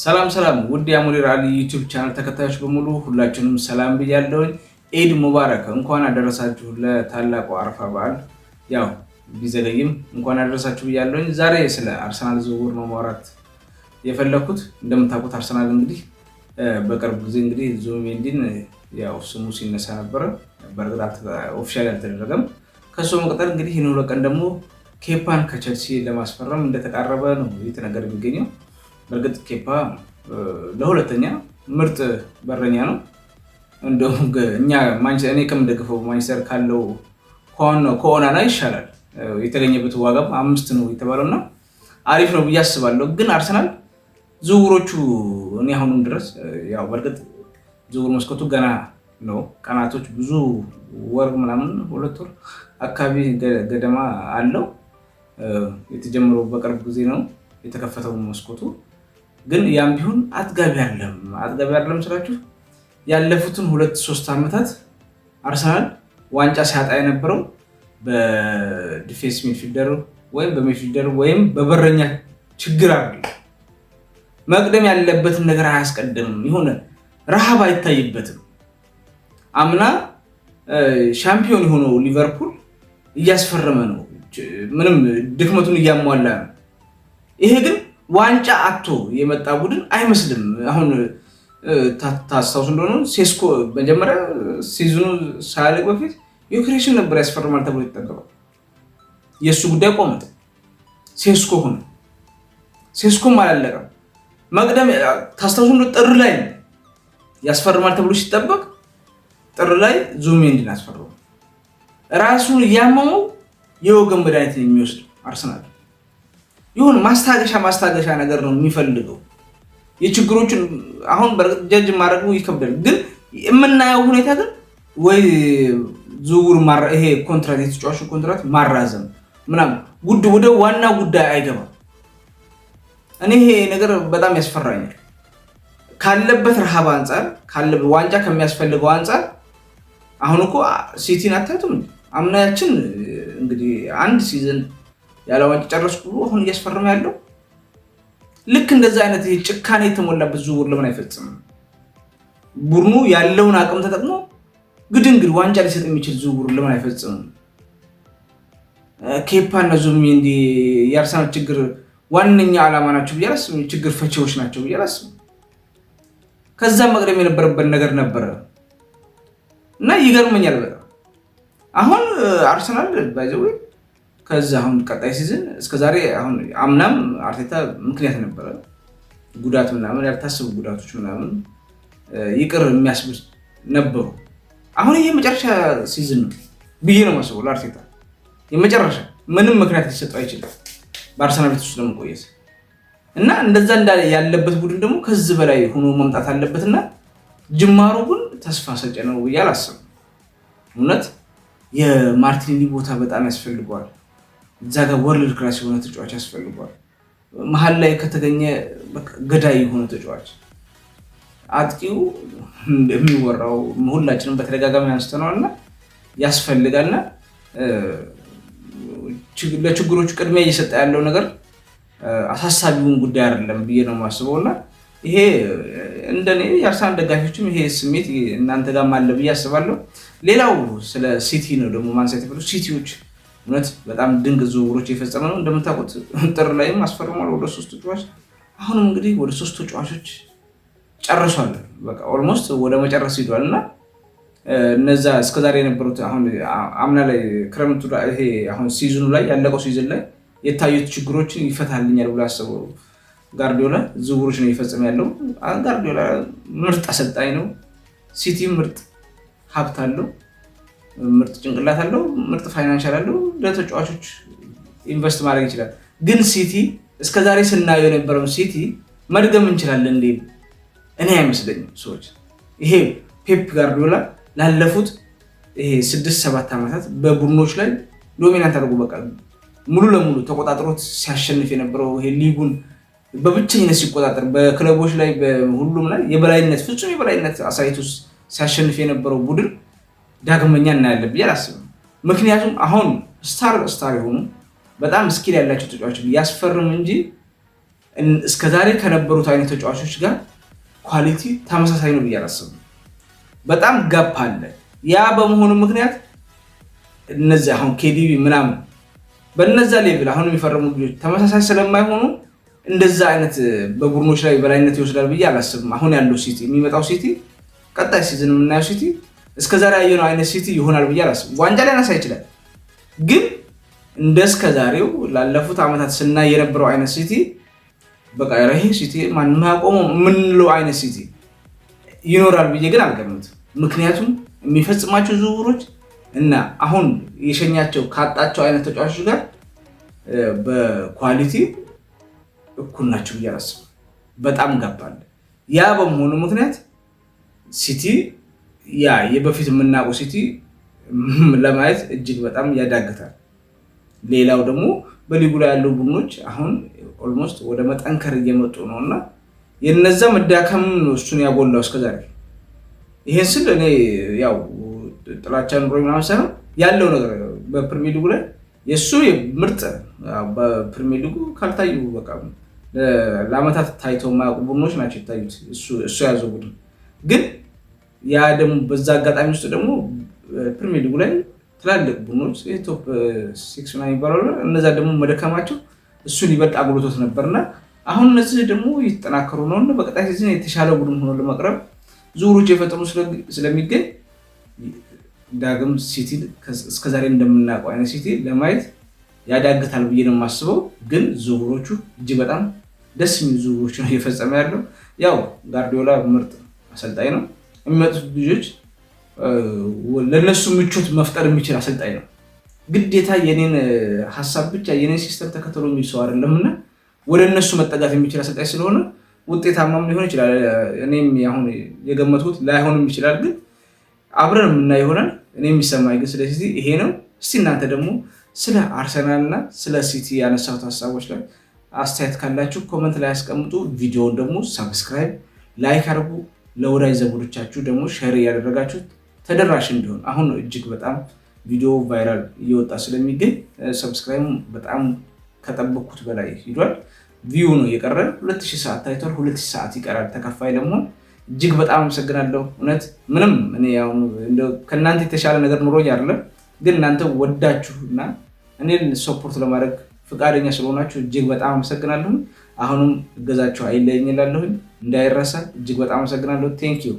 ሰላም ሰላም ውድ የሙኒር አሊ YouTube channel ተከታዮች በሙሉ ሁላችሁንም ሰላም ብያለሁኝ። ኢድ ሙባረክ፣ እንኳን አደረሳችሁ ለታላቁ አረፋ በዓል። ያው ቢዘገይም እንኳን አደረሳችሁ ብያለሁኝ። ዛሬ ስለ አርሰናል ዝውውር ነው ማውራት የፈለኩት። እንደምታውቁት አርሰናል እንግዲህ በቅርብ ጊዜ እንግዲህ ዙቢሜንዲን ያው ስሙ ሲነሳ ነበረ። በእርግጥ official አልተደረገም። ከሱ መቀጠል እንግዲህ ይህን 2 ቀን ደግሞ ኬፓን ከቸልሲ ለማስፈረም እንደተቃረበ ነው እየተነገረ የሚገኘው። በእርግጥ ኬፓ ለሁለተኛ ምርጥ በረኛ ነው። እንደውም እኛ እኔ ከምደግፈው ማንቸስተር ካለው ከኦናና ይሻላል። የተገኘበት ዋጋም 5 ነው የተባለው እና አሪፍ ነው ብዬ አስባለሁ። ግን አርሰናል ዝውውሮቹ እኔ አሁንም ድረስ ያው በእርግጥ ዝውውር መስኮቱ ገና ነው። ቀናቶች ብዙ ወር ምናምን 2 ወር አካባቢ ገደማ አለው። የተጀመረው በቅርብ ጊዜ ነው የተከፈተው መስኮቱ። ግን ያም ቢሆን አጥጋቢ አይደለም። አጥጋቢ አይደለም ስላችሁ ያለፉትን 2-3 ዓመታት አርሰናል ዋንጫ ሲያጣ የነበረው በ defense midfielder ወይም በ midfielder ወይም በበረኛ ችግር አይደለም። መቅደም ያለበትን ነገር አያስቀድምም። የሆነ ረሃብ አይታይበትም። አምና ሻምፒዮን የሆነው ሊቨርፑል እያስፈረመ ነው፣ ምንም ድክመቱን እያሟላ ነው። ይሄ ግን ዋንጫ አጥቶ የመጣ ቡድን አይመስልም። አሁን ታስታውሱ እንደሆነ ሴስኮ መጀመሪያ season ኑ ሳያልቅ በፊት ዮኬሬሽን ነበር ያስፈርማል ተብሎ የተጠበቀው። የእሱ ጉዳይ ቆመ። ሴስኮ ሆነ። ሴስኮም አላለቀም። መቅደም ታስታውሱ እንደሆነ ጥር ላይ ያስፈርማል ተብሎ ሲጠበቅ ጥር ላይ ዙቢሜንዲን አስፈርሙ። ራሱን እያመመው የወገን መድኃኒት የሚወስድ አርሰናል ይሁን ማስታገሻ ማስታገሻ ነገር ነው የሚፈልገው። የችግሮችን አሁን በእርግጥ ጀጅ ማድረጉ ይከብዳል፣ ግን የምናየው ሁኔታ ግን ወይ ዝውውር ይሄ ኮንትራት የተጫዋቹ ኮንትራት ማራዘም ምናምን ጉድ ወደ ዋና ጉዳይ አይገባም። እኔ ይሄ ነገር በጣም ያስፈራኛል። ካለበት ረሃብ አንጻር ዋንጫ ከሚያስፈልገው አንጻር አሁን እኮ ሲቲን አታዩትም? አምናያችን እንግዲህ አንድ season ያለ ዋንጫ ጨረስኩ ብሎ አሁን እያስፈረመ ያለው ልክ እንደዛ አይነት ጭካኔ የተሞላበት ዝውውር ለምን አይፈጽምም? ቡድኑ ያለውን አቅም ተጠቅሞ ግድንግድ ዋንጫ ሊሰጥ የሚችል ዝውውር ለምን አይፈጽምም? ኬፓ እና ዙቢሜንዲ የአርሰናል ችግር ዋነኛ ዓላማ ናቸው ብዬ አላስብም። ችግር ፈቺዎች ናቸው ብዬ አላስብም። ከዛም መቅደም የነበረበት ነገር ነበረ እና ይገርመኛል በጣም አሁን አርሰናል by the way ከዛ አሁን ቀጣይ season እስከዛሬ አሁን አምናም አርቴታ ምክንያት ነበረ ጉዳት ምናምን ያልታሰቡ ጉዳቶች ምናምን ይቅር የሚያስብል ነበሩ። አሁን ይሄ የመጨረሻ season ነው ብዬ ነው የማስበው ለአርቴታ የመጨረሻ ምንም ምክንያት ሊሰጠው አይችልም በአርሰናል ቤት ውስጥ ለመቆየት እና እንደዛ እንዳለ ያለበት ቡድን ደግሞ ከዚህ በላይ ሆኖ መምጣት አለበት እና ጅማሮ ግን ተስፋ ሰጪ ነው ብዬ አላስብም። እውነት የማርቲኔሊ ቦታ በጣም ያስፈልገዋል። እዛ ጋር world class የሆነ ተጫዋች ያስፈልገዋል። መሀል ላይ ከተገኘ ገዳይ የሆነ ተጫዋች አጥቂው እንደሚወራው ሁላችንም በተደጋጋሚ አንስተነዋልና ያስፈልጋልና ለችግሮቹ ቅድሚያ እየሰጠ ያለው ነገር አሳሳቢውን ጉዳይ አይደለም ብዬ ነው የማስበው እና ይሄ እንደኔ የአርሰናል ደጋፊዎችም ይሄ ስሜት እናንተ ጋርም አለ ብዬ አስባለሁ። ሌላው ስለ ሲቲ ነው ደግሞ ማንሳት የፈለኩት። ሲቲዎች እውነት በጣም ድንቅ ዝውውሮች የፈጸመ ነው። እንደምታውቁት ጥር ላይም አስፈርሟል ወደ 3 ተጫዋች። አሁንም እንግዲህ ወደ 3 ተጫዋቾች ጨርሷል። በቃ almost ወደ መጨረስ ሂዷል እና እነዛ እስከዛሬ የነበሩት አሁን አምና ላይ ክረምቱ ይሄ አሁን season ኑ ላይ ያለቀው season ላይ የታዩት ችግሮችን ይፈታልኛል ብሎ ያሰበው ጋርዲዮላ ዝውውሮች ነው እየፈጸመ ያለው። ጋርዲዮላ ምርጥ አሰልጣኝ ነው። ሲቲ ምርጥ ሀብት አለው፣ ምርጥ ጭንቅላት አለው፣ ምርጥ financial አለው። ለተጫዋቾች invest ማድረግ ይችላል። ግን ሲቲ እስከዛሬ ስናየው የነበረውን ሲቲ መድገም እንችላለን እንዴ? እኔ አይመስለኝም። ሰዎች ይሄ ፔፕ ጋርዲዮላ ላለፉት ይሄ 6-7 ዓመታት በቡድኖች ላይ dominant አድርጎ በቃ ሙሉ ለሙሉ ተቆጣጥሮት ሲያሸንፍ የነበረው ይሄ ሊጉን በብቸኝነት ሲቆጣጠር በክለቦች ላይ በሁሉም ላይ የበላይነት ፍጹም የበላይነት አሳይቶ ሲያሸንፍ የነበረው ቡድን ዳግመኛ እናያለን ብዬ አላስብም። ምክንያቱም አሁን star star የሆኑ በጣም skill ያላቸው ተጫዋቾች ያስፈርም እንጂ እስከዛሬ ከነበሩት አይነት ተጫዋቾች ጋር quality ተመሳሳይ ነው ብዬ አላስብም። በጣም gap አለ። ያ በመሆኑ ምክንያት እነዚህ አሁን KDB ምናምን በነዛ level አሁን የሚፈረሙ ልጆች ተመሳሳይ ስለማይሆኑ እንደዛ አይነት በቡድኖች ላይ በላይነት ይወስዳል ብዬ አላስብም። አሁን ያለው ሲቲ፣ የሚመጣው ሲቲ፣ ቀጣይ season የምናየው ሲቲ እስከዛሬ ያየነው አይነት ሲቲ ይሆናል ብዬ አላስብም። ዋንጫ ሊያነሳ ይችላል፣ ግን እንደ እስከዛሬው ላለፉት ዓመታት ስናይ የነበረው አይነት ሲቲ፣ በቃ ይሄ ሲቲ ማንም አያቆመው የምንለው አይነት ሲቲ ይኖራል ብዬ ግን አልገምትም። ምክንያቱም የሚፈጽማቸው ዝውውሮች እና አሁን የሸኛቸው ካጣቸው አይነት ተጫዋቾች ጋር በ quality እኩል ናቸው ብዬ አላስብም። በጣም gap አለ። ያ በመሆኑ ምክንያት ሲቲ ያ የበፊት የምናውቀው ሲቲ ለማየት እጅግ በጣም ያዳግታል። ሌላው ደግሞ በሊጉ ላይ ያሉ ቡድኖች አሁን almost ወደ መጠንከር እየመጡ ነው እና የነዛ መዳከም ነው እሱን ያጎላው እስከዛሬ። ይሄን ስል እኔ ያው ጥላቻ ኑሮ ምናምን ሳይሆን ያለው ነገር በፕሪሚየር ሊጉ ላይ የእሱ ምርጥ በፕሪሚየር ሊጉ ካልታዩ በቃ ለአመታት ታይተው የማያውቁ ቡድኖች ናቸው የታዩት እሱ የያዘው ቡድን። ግን ያ ደግሞ በዛ አጋጣሚ ውስጥ ደግሞ ፕሪሚየር ሊጉ ላይ ትላልቅ ቡድኖች top six ምናምን ይባላሉ፣ እነዛ ደግሞ መደከማቸው እሱን ይበልጥ አጉልቶት ነበርና አሁን እነዚህ ደግሞ እየተጠናከሩ ነው እና በቀጣይ season የተሻለ ቡድን ሆኖ ለመቅረብ ዝውውሮች የፈጠሩ ስለሚገኝ ዳግም ሲቲ እስከዛሬ እንደምናውቀው አይነት ሲቲ ለማየት ያዳግታል ብዬ ነው የማስበው። ግን ዝውውሮቹ እጅግ በጣም ደስ የሚሉ ዝውውሮች ነው እየፈጸመ ያለው። ያው ጋርዲዮላ ምርጥ አሰልጣኝ ነው። የሚመጡት ልጆች ለእነሱ ምቾት መፍጠር የሚችል አሰልጣኝ ነው። ግዴታ የኔን ሀሳብ ብቻ፣ የኔን system ተከተሎ የሚል ሰው አይደለም እና ወደ እነሱ መጠጋት የሚችል አሰልጣኝ ስለሆነ ውጤታማም ሊሆን ይችላል። እኔም አሁን የገመትኩት ላይሆንም ይችላል፣ ግን አብረን የምናየው ይሆናል። እኔ የሚሰማኝ ግን ስለ ሲቲ ይሄ ነው። እስቲ እናንተ ደግሞ ስለ አርሰናል እና ስለ ሲቲ ያነሳሁት ሀሳቦች ላይ አስተያየት ካላችሁ comment ላይ ያስቀምጡ። ቪዲዮውን ደግሞ subscribe፣ like አድርጉ። ለወዳጅ ዘመዶቻችሁ ደግሞ share እያደረጋችሁ ተደራሽ እንዲሆን፣ አሁን እጅግ በጣም ቪዲዮ viral እየወጣ ስለሚገኝ subscribe በጣም ከጠበቅኩት በላይ ሂዷል። View ነው የቀረ፣ 2000 ሰዓት ታይቷል። 2000 ሰዓት ይቀራል ተከፋይ ለመሆን። እጅግ በጣም አመሰግናለሁ። እውነት ምንም እኔ ከእናንተ የተሻለ ነገር ኑሮኝ አይደለም፣ ግን እናንተ ወዳችሁ እና እኔን support ለማድረግ ፈቃደኛ ስለሆናችሁ እጅግ በጣም አመሰግናለሁ። አሁንም እገዛችሁ አይለየኝ እላለሁኝ፣ እንዳይረሳ። እጅግ በጣም አመሰግናለሁ። Thank you.